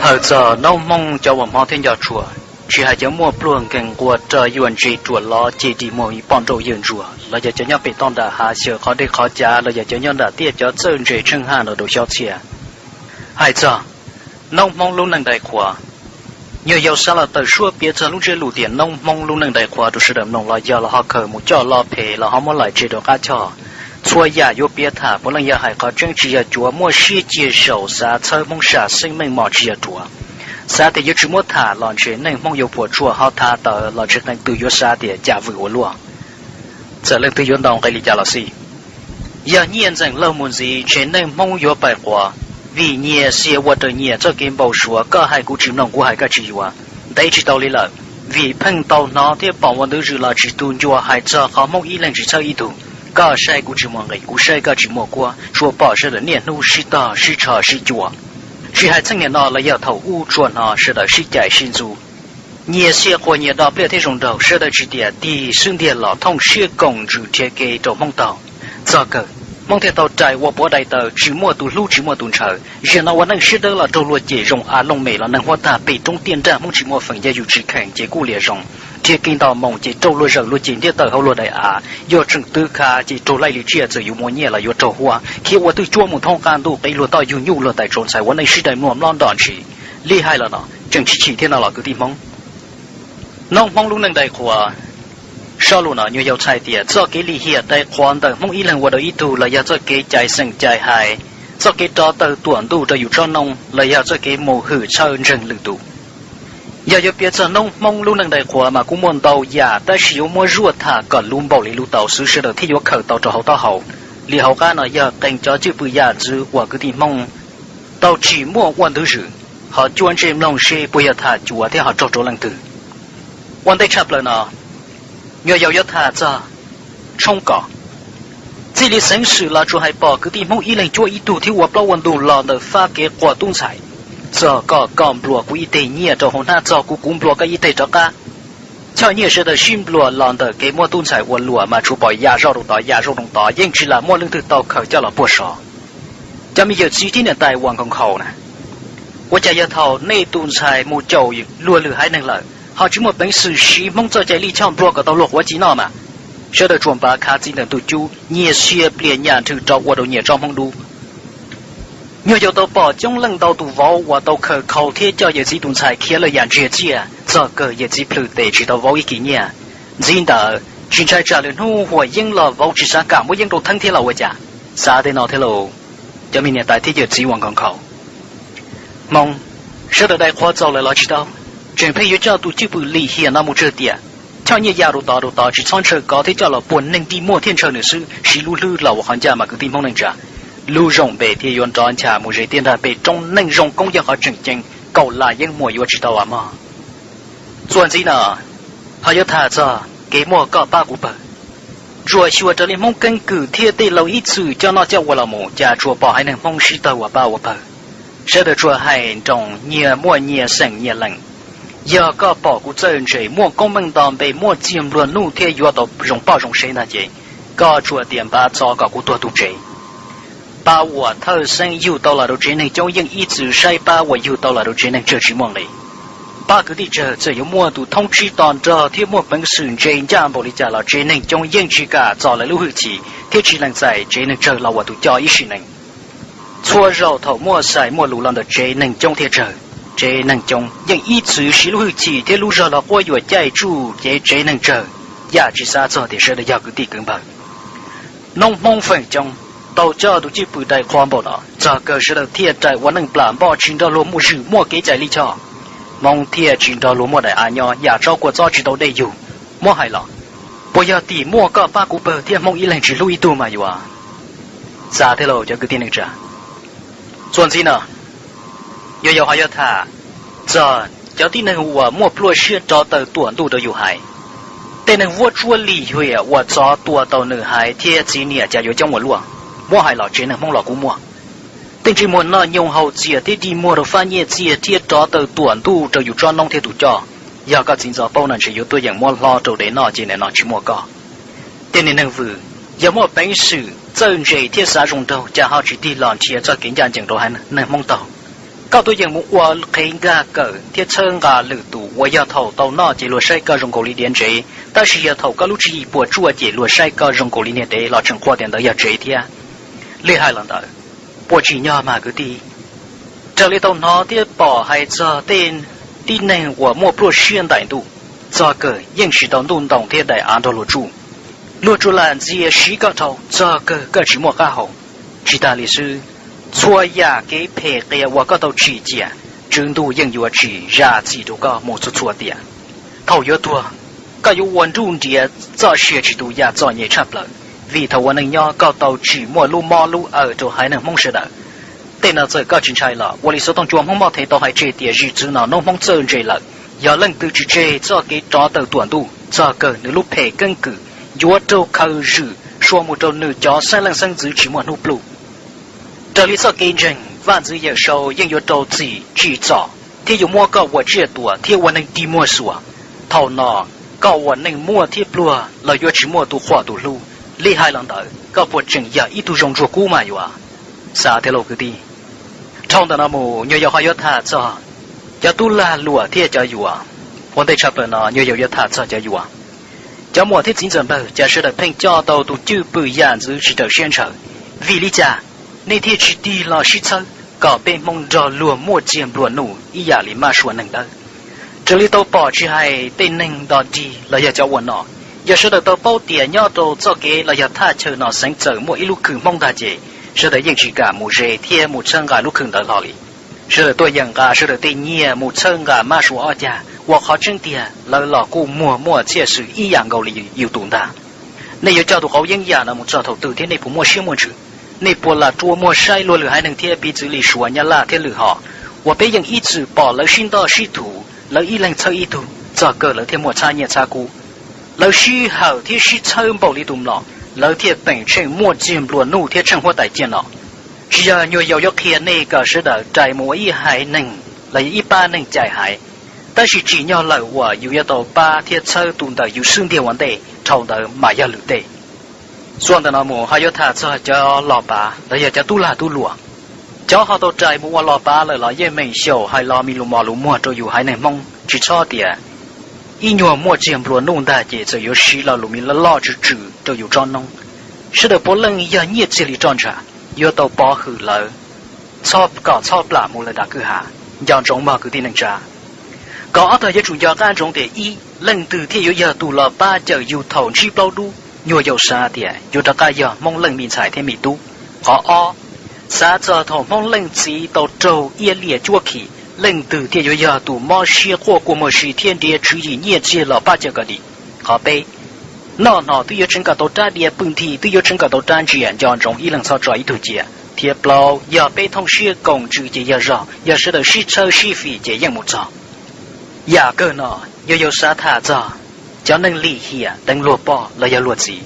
Hawm txog noob Hmoob cov uas hmov thiab nco tshua, tsis hais cov muaj pluag nkeeg nquag rog yuam ntse ruam lov ces dig muag poj nrauj yawg ntsuag, los yog cov nyob pem toj nram hav xyaw qhov dej qhov cav, los yog cov nyob nram tiaj cov txawj ntse tsheej haj nrog rau xyob txhiaj. Hais txog noob Hmoob lub neej dai qhuav, nyuag yaus xav los tawm suab piav txog lub ntsiab lus tias noob Hmoob lub neej dai qhuav rau sawv daws mloog los yog los ho khaws mus coj lo phem los ho muab laim tseg rau qab choj. Txhua yam yuav piav tham puav leej yog hais qhov tseeb tsis yog cuav, muaj siab cia zaum xav txhawb Hmoob sam xeeb meej mom tsis yog ruam. Xav tias yuav tsis muab tham los ntshe neej Hmoob yuav puas tsuaj, ho tham tawm los ntshe qee tus yuav xav tias cas vwm ua luaj. Txawm leej twg yuav ntaus nqe li cas los xij, yog nyiaj ntxeem laug mus ntxiv ntshe neej Hmoob yuav pais quav, vim nyias xiam ua raws nyias txoj kev npau suav, koj hais kuv tsis mloog kuv hais koj tsis yuav. Ntev tsis tau li lawm, vim pheej tau hnov thiab pom ua ntu zus los tsis tu ncua hais txog qhov Hmoob ib leeg tsis txhawb ib tug, koj saib kuv tsis muaj nqis, kuv saib koj tsis muaj kuab, tsuas pom sawv daws niaj hnub sib tog sib tsho sib cua. Tsis hais txheej niaj no los yog thaum ub tsuas hnov sawv daws sib cais sib ntxub, nyias xiam quas nyias do pliaj thiab zoo nraug, sawv daws tsis tias tig xub ntiag los thooj siab koom ntsws nrhiav kev rau Hmoob taug. Txog kawg, Hmoob thiaj tau rais ua puav dai taw, tsis muaj tus hlub tsis muaj tus ntshaw. Zaum no ua neej siab dawb los raug luag cem zoo av looj mem los neeg huab tag pem roob tiaj nrag, Hmoob tsis muaj feem, yog yus tsis khees ces kuj liam zoo. Nrhiav kev nto moo ces raug luag zawm luag cem ntiab tawm hauv luag daim av, yog tseem twv khav ces raug laij li tsiaj, txawm yuav muaj nyiaj los yuav raug huab, khiav ua twj cuab mus thoob qab ntuj, qiv luag toj yug nyuj luag tais tsau ntxhais, ua neej sib dai mluag mlob nroj ntshis. Li hais los no tseem tsis chim thiab no los kwv tij Hmoob, noob Hmoob lub neej dai qhuav. Zaj lus no nyuag yaus txhais tias txoj kev lim hiam dai qhuav ntawm Hmoob ib leeg ua rau ib tug, los yog txoj kev cais xeem cais hais, txoj kev rov tawm tuam ntuj rau yus tsob noob, los yog txoj kev mus hwm txhawj ntseeg lwm tus. Yog yuav piav txog noob Hmoob lub neej dai qhuav mas kuj muaj ntau yam, tab sis yuav muab zuaj tham kom luv npaum li luv tau xwb sawv daws thiaj yuav khaws tau rau hauv taub hau. Li hauv qab no yog qee cov cwj pwm yam ntxwv uas kwv tij Hmoob tau tsim muaj ua ntu zus, ho cuab ntsej mloog seb puas yog tham cuav thiab ho raug rau leej twg. Ua ntej tshaj plaws no, nyuag yaus yuav tham txog tshoob kos. Txij li xeeb xwm los tsuas hais pom kwv tij Hmoob ib leeg cuab ib tug thiab ua plaub ua ntug los ntawm fab kev quas tub ntxhais. Txog koj, koj nplua kuv ib teg nyiaj rau hauv hnab, txog kuv, kuv nplua koj ib teg rov qab. Choj nyiaj sawv daws sib nplua los ntawm kev muab tub ntxhais ua luam mas tsuas pom ya zaub rau tod ya zaub rau tod, yeej tsis lam muaj leej twg tau khaws coj los puag sov. Cov me yawm txiv thiab niam tais uas nkhaus nkhaus na, ua cas yog thaum nej tus ntxhais mus caum luag lwm haiv neeg lawm ho tsis muaj peev xwm siv Hmoob txoj cai lij choj nplua kom tau luag quav ci noj mas? Sawv daws tsuas npav khav txiv ntawm ntug cub, nyias sia plias nyam nrhw rov ua rau nyias tsob Hmoob dub. Nyuag yaus tau pom coob leej ntau tus vauv uas tau khaws khau thiab coj yawm txiv tus ntxhais khiav lawm yam ntsiag txiaj, txog kawg yawm txiv plhws tes tsis tau vauv ib kis nyiaj. Ntxiv ntawd tsis ntshai tsam lwm hnub huam yeeb los vauv tsis xav kam muab yeeb rau theeb thiab los ua cas? Xav tej no thiab lauj, cov me niam tais thiab yawm txiv uas nkhaus nkhaus. Hmoob, sawv daws dai qhuav txaus lawm los tsis tau? Tseem pheej yuav coj tus cwj pwm lim hiam no mus tsawg tiam? Choj nyiaj ya rau tod rau tod tsis txhob ntshaw kov thiab coj los puag neeg dig muag thiaj ntshaw nws xwb, siv lub hlwb los ua qhov ncaj mas kwv tij Hmoob neej tsa. Lub zoo npe thiaj yuav nrov ncha mus ze tiaj nrag pem roob, neej zoo koob yog qhov tseem ceeb, kaum lam yeeb muag yuav tsis tau as mog. Txuas ntxiv no, ho yuav tham txog kev muaj koj pab kuv pawg. Tsuas xyuas raws li Hmoob keeb kwm thiab tej laus ib txwm coj noj coj ua los mus, cas tsuas pom haiv neeg Hmoob sib tawg ua pab ua pawg. Sawv daws tsuas hais nroos nyias muaj nyias xeem nyias lees. Yog koj pom kuv txawj ntse, muaj koob meej nto npe, muaj txiag nplua nuj thiab yuav tau zoo poj zoo sev ntag ces, koj tsuas tias npav txov kom kuv tuag tu tsev. Pab uas thawj xeeb yug tau los rau tsev neeg coob yeej ib txwm saib pab uas yug tau los rau tsev neeg tsawg tsis muaj nqis. Pab kwv tij tsawg txawm yuav muaj tus thoob tsib to nrog thiab muaj peev xwm ntse ncaj npaum li cas los tsev neeg coob yeej tsis kam txo lawv lub hwj chim thiab tsis lees txais tsev neeg tsawg los ua tus coj ib sim neej. Txhua zaus thaum muaj xais muaj lus los ntawm tsev neeg coob thiab tsawg, tsev neeg coob yeej ib txwm siv lub hwj chim thiab lub zog los quab yuam caij tsuj cev tsev neeg tsawg, yam tsis xav txog tias sawv daws yog kwv tij kwv npawg. Noob Hmoob feem coob tau coj tus cwj pwm dai qhuav npaum no, txog kawg sawv daws thiaj rais ua neej plam npoj tsis nrog luag muaj zwm muaj kev cai lij choj. Hmoob thiaj tsis nrog luag muaj daim av nyob, yam tsob kua txob tsis tau dej yug. Muab hais los, puas yog tim muaj koj pab kuv pawg thiab Hmoob ib leeg tsis hlub ib tug mas yuav? Xav thiab lauj cov kwv tij neej tsa. Txuas ntxiv no, yuav yaus ho yuav tham txog cov tib neeg uas muaj pluaj siab rov tawm tuam ntuj rau yus haiv. Tej neeg vuab tsuab lim hiam uas txov tua tau nws haiv thiab txiv niam cas yuav coob ua luaj. Muab hais los tsev neeg Hmoob los kuj muaj. Tej ntsej muag noj nyoos haus txias thiab dig muag rau fab nyiaj txiag thiab rov tawm tuam ntuj rau yus tsob noob thiab tus coj. Yog koj txiv ntxov paub no ntshe yuav tuaj yeem muab hlob rau dev noj ces nim no tsis muaj koj. Tej niag neeg vwm, yog muaj peev xwm txawj ntse thiab xav zoo nraug cas ho tsis tig los nrhiav txoj kev ncaj ncees rau haiv neeg Hmoob taug. Koj tuaj yeem mus ua qhev nkag kawm thiab txhawb nqa lwm tus uas yog thaum tau noj ces luag saib koj zoo nkaus li diav ntsev, tab sis yog thaum koj lub tswv yim puas tsuaj ces luag saib koj zoo nkaus li niag dev los tseem qhuas tias ntawd yog tsev thiab. Li hais los ntawd, puas tsim nyog mas kwv tij? Raws li tau hnov thiab pom hais txog tej tib neeg uas muaj pluaj siab ntais ntuj, txog kawg yeej tsis tau ntuj ntoo thiab daim av nrog luag tsuj. Luag tsuas lam ntxias siv koj dhau, txog kawg koj tsis muaj qab hau. Tsis tas li xwb, txhua yam kev phem qias uas koj tau tsim cia, Tswv Ntuj yeej yuav tsis zam txim rau koj mus txhua txhua tiam. Thaum yuav tuag, koj yuav ua nruj nriav txoj sia tsis tu yam txom nyem tshaj plaws, vim thaum ua neej nyob koj tau tsim muaj lub mob lub awm rau haiv neeg Hmoob sawv daws. Tej no txawm koj tsis ntshai los ua li xov tooj cua Hmoob Mob Thev tau hais tseg tias zim txwv no noob Hmoob txawj ntse lawm. Yog leej twg tsis tseg txoj kev rov tawm tuam ntuj, txog kawg nws lub phem keeb kwm yuav raug khaws zwm sua mus rau nws cov xeeb leej xeeb ntxwv tsis muaj hnub pluj. Raws li txoj kev ntseeg, vaj ntxwv Yawm Saub yeej yuav rau txim tsim txom thiab yuav muab koj ua tsiaj tuam thiab ua neeg dig muag xuas. Thaum no, koj ua neej muaj thiab pluag los yuav tsis muaj tus qhuas tus hlub. Li hais los ntawd, koj puas tseem yog ib tug zoo ntsuag kub mas yuav? Xav thiab lauj kwv tij. Dhau ntawm no mus nyuag yaus ho yuav tham txog cov tub lag luam thiab cov yuam. Ua ntej tshaj plaws no nyuag yaus yuav tham txog cov yuam. Cov muam thiab txiv ntxawm npawg, cas sawv daws pheej coj tau tus cwj pwm yam ntxwv tsis raws siab ntshaw? Vim li cas nej thiaj tsis tig los sib txhawb kom peb Hmoob nrog luag muaj txiag nplua nuj ib yam li mab sua neeg dawb? Raws li tau pom tsis hais tej neeg nto dig los yog cov ua nom, yog sawv daws tau paub tias nyob rau txoj kev los yog thaj chaw no xeev txawm muaj ib lub khw Hmoob ntag ces sawv daws yeej tsis kam mus ze thiab mus txhawb nqa lub khw ntawd hlo li. Sawv daws tuaj yeem nqa sawv daws tej nyiaj mus txhawb nqa mab sua ob cag, uas qhov tseeb tiag lawv los kuj muag muaj txhiaj xwm ib yam nkaus li yus tus ntag. Nej yuav coj tus qauv yeeb yam no mus txog thaum twg thiab nej puas muaj siab muaj ntsws? Nej puas lam rua muag saib luag lwm haiv neeg thiab piv txwv li Suav, Nyab Laj thiab lwm hom, uas peb yeej ib txwm pom lawv sib ntoj sib thuv, lawv ib leeg txhawb ib tug, txog kawg lawv thiaj muaj txhab nyiaj txhab kub. Lawv sib hawm thiab sib txhawb npaum li tus mlom, lawv thiaj peem tsheej muaj txiag nplua nuj thiab tsheej huab tais ciaj no. Tsis yog nyuag yaus yuav qhia nej kom sawv daws rais mus ua ib haiv neeg los yog ib pab neeg cais haiv, tab sis tsim nyog lawm uas yus yuav tau pab thiab txhawb tus ntawm yus xub ntiag ua ntej, dhau ntawd mas yog lwm tej. Txuas ntawm no mus ho yuav tham txog cov los pav los yog cov tub lag tub luam. Cov ho tau rais mus ua los pav lawm los yeej meem xyaum hais los me lus mos lus muag rau yus haiv neeg Hmoob, tsis txhob tias ib nyuag muaj txiag nplua nuj ntag ces txawm yuav siv lo lus me loj loj tsw tsw rau yus tsob noob. Sawv daws puav leej yog nyiaj txiag li roj ntsha, yuav tau pov hwm lawv, txhob kom txhob plam mus lawv nram kwj ha. Nco ntsoov mog kwv tij neej tsa. Kom ob tog yuav tsum nco qab ntsoov tias ib, leej twg thiaj yuav yog tus los pab cawm yus thaum ntsib plaub dub? Nyuag yaus xav tias yuav rov qab yog Hmoob leej me ntxhais thiab me tub. Qhov ob, xav txog thaum Hmoob leej txiv tau raug iab liam cuab khi, leej twg thiaj yuav yog tus mob siab quaj kua muag si thiab nrhiav tswv yim nyiaj txiag los pab cawm kom dim? Qhov peb, noj hnom twb yuav tseev kom tau rab diav, pw nthi twb yuav tseev kom tau rab ntsia, nco ntsoov ib leeg txhob tso ib tug cia. Thiab plaub, yog peb thooj siab koom ntsws ces yog zog, yog sawv daws sib txhawb sib fim ces yeej mus txog. Yam kawg no, yog yuav xav tham txog cov neeg lim hiam deev luag poj los yog luag txiv.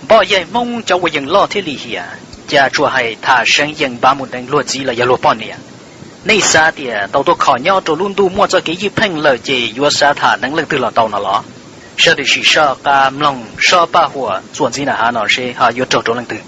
Npoj yaig Hmoob cov uas yeem loj thiab lim hiam, cas tsuas hais tham seev yeem npav mus deev luag txiv los yog luag poj niam. Nej xav tias tau tuaj kho nyob rau lub ntuj muaj txoj kev ywj pheej lawm ces yuav xav tham deev leej twg los tau no los? Sawv daws sim soj qab mloog soj paj huam txuas ntxiv nram hav no seb ho yuav raug rau leej twg.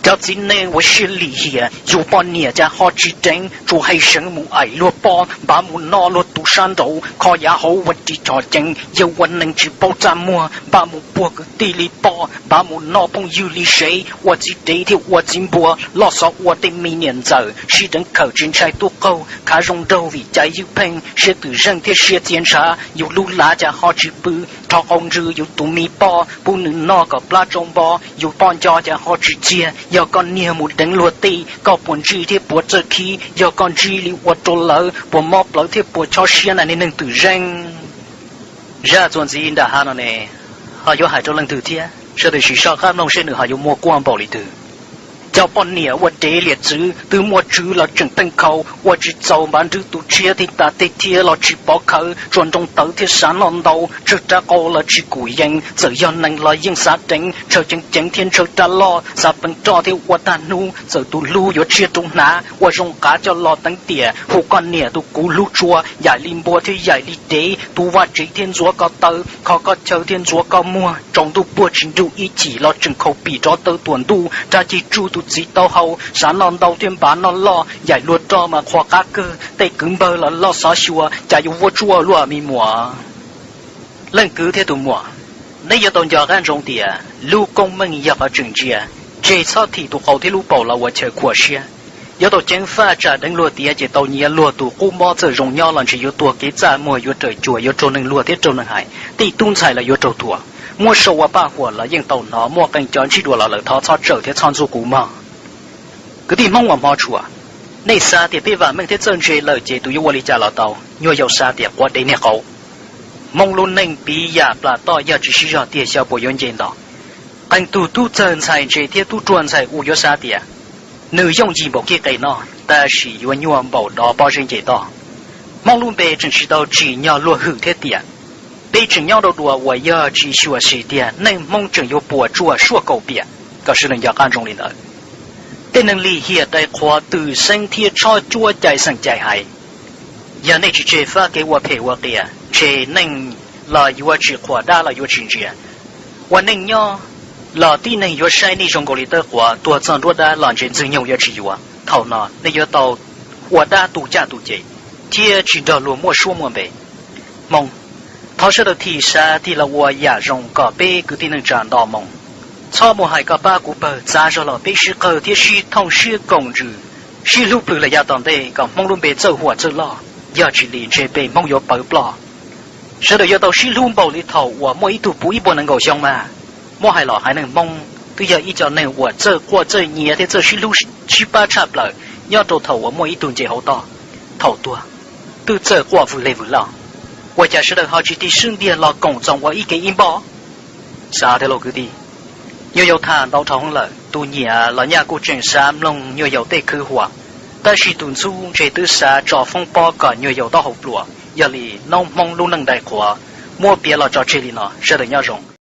Cov txiv neej uas siab lim hiam, yus poj niam cas ho tsis deev, tsuas hais seev mus aim luag poj, npav mus noj luag tus sab nraud, kho yav hauv ua ris chom ceev, yawg ua neeg tsis paub txaj muag, npav mus puag kwv tij li poj, npav mus noj phooj ywg li sev, ua txiv dev thiab ua txiv npua, loj xov ua tej me niam ntxawm, sib deev khawm tsis ntshai tuaj qaug, khav zoo nraug vim cai ywj pheej, siab twm zeej thiab siab txia ntshav, yus lub lav cas ho tsis pw, rho qau ntsws yus tus me poj, pub nws noj kom plab tsau npo, yus poj nco cas ho tsis txiag, yog koj niag mus deev luag tij, koj puas ntsij thiab puas txawj khib, yog koj ntsib li ua rau lawv, puas mob plawv thiab puas chob siab na niag neeg twm zeej. Zaj txuas ntxiv nram hav no ne, ho yuav hais rau leej twg thiab? Sawv daws sim soj qab mloog seb nws ho yuav muaj kuab npaum li twg. Cov poj niam ua dev liam txwv, twb muaj tswv los tseem pheej khaus, ua tsis txaus npav nrwb tus tshiab, tej tas tej thiab los tsis pov khawv, tsuas nroo tawv thiab xav noj ntau, tsawg rab qau los tsis kum yees, txawm yog neeg los yeej xav deev, ntshaw ceev ceev thiab ntshaw rab loj, xav peev roj thiab ua tag hnub, txawm tus hlub yuav tsiag rau hnav, ua zoo qav coj los teev tiam, hu koj niam tus kuv hlub tshua, yaim li npua thiab yaim li dev, tu vaj tsev thiab ntxuav koj taw, kho koj chaw thiab ntxuav koj muag, tsaus ntuj puag tsis nrug ib chim los tseem khaus pim rov tawm tuam ntuj, rab ceg tsuj tus txiv taub hau, xav noj ntau thiab npav noj loj, yaim luag roj mas qhuas qab kawg, tej kwv npawg los loj xov xyuas, cas yuav vuab tsuaj luaj me muam. Leej kwv thiab tus muam, neb yuav tau nco qab ntsoov tias lub koob meej yog qhov tseem ntsia, tseg txhob thim tus qau thiab lub paum los ua chaw khuam siab. Yuav tau ceev faj tsam deev luag tiav ces tau nyiav luag tus qub mob, txawm zoo nyob los ntshe yuav tuag kev txaj muag, yuav raws cuag, yuav raug neeg luag thiab raug neeg hais, tej tub ntxhais los yuav raug thuam. Muab sau ua paj huam los yeej tau hnov, muaj qee cov ntsib dua los lawm thov txhob tsawm thiab txhob ntxub kuv mog. Kwv tij Hmoob uas hmov tshua, nej xav tias peb vam meej thiab txawj ntse lawm ces tus yuav ua li cas los tau, nyuag yaus xav tias quav dev niag qau. Hmoob lub neej piv yam plas toj, yog tsis sib zog tiag xyov puas yuav nce nto. Qee tug tub txawg ntxhais ntse thiab tub ruam ntxhais ua yuav xav tias nws yooj yim npaum kib qe noj tab sis yuav nyuaj npaum dov pob zeb nce toj. Hmoob lub npe tseem tsis tau tsim nyog luag hwm thiab tiam. Peb tseem nyob rau dua uas yog tsis xyuam xim tiag, neej Hmoob tseem yuav puas tsuaj suaj kaum piam. Kom sawv daws nco qab ntsoov li ntawd. Tej neeg lim hiam dai qhuav twm xeeb thiab tshob cuab cai xeem cai hais. Yog nej tsis tseg fab kev ua phem ua qias, ntshe neeg los yuav tsis qhuas, dab los yuav tsis ntsia. Ua neej nyob los tib neeg yuav saib nej zoo nkaus li tawb quav, tuag txog nruab dab los ntshe Ntxwg Nyoog yuav tsis yuav. Thaum no nej yuav tau ua dab tu caj tu ces thiab tsis nrog luag muaj suab muaj npe. Hmoob, thov sawv daws thim xav tig los ua yam zoo kom peb kwv tij neej tsa nto moo. Txhob mus hais koj pab kuv pawg, txav zog los peb sib qawg thiab sib thooj siab koom ntsws, sib hlub plhws los yav tom ntej kom Hmoob lub npe txawj huam txawj loj. Yog tsis li ntshe npe Hmoob yuav pawv ploj. Sawv daws yuav tau sib hlub npaum li thaum uas muaj ib tug puv ib puas nees nkaum xyoo mas. Muab hais los haiv neeg Hmoob twb yog ib co neeg uas txawj quaj txawj nyiav thiab txawj sib hlub sib pab tshaj plaws nyob rau thaum uas muaj ib tug nce hauv toj. Thaum tuag twb txawj quaj vwm leg vwm log, ua cas sawv daws ho tsis tig sib ntiag los koom txoos ua ib ke ib npoj? Xav tiag lauj kwv tij. Nyuag yaus tham ntau dhau heev lawm, tus nyiam los nyaj kuj tseem xav mloog nyuag yaus tej khwv huam, tab sis tus ntxub ntshe twb xav tso foob pob kom nyuag yaus taub hau pluas. Yog li noob Hmoob lub neej dai qhuav, muab piav los tso tseg li no, sawv daws nyob zoo.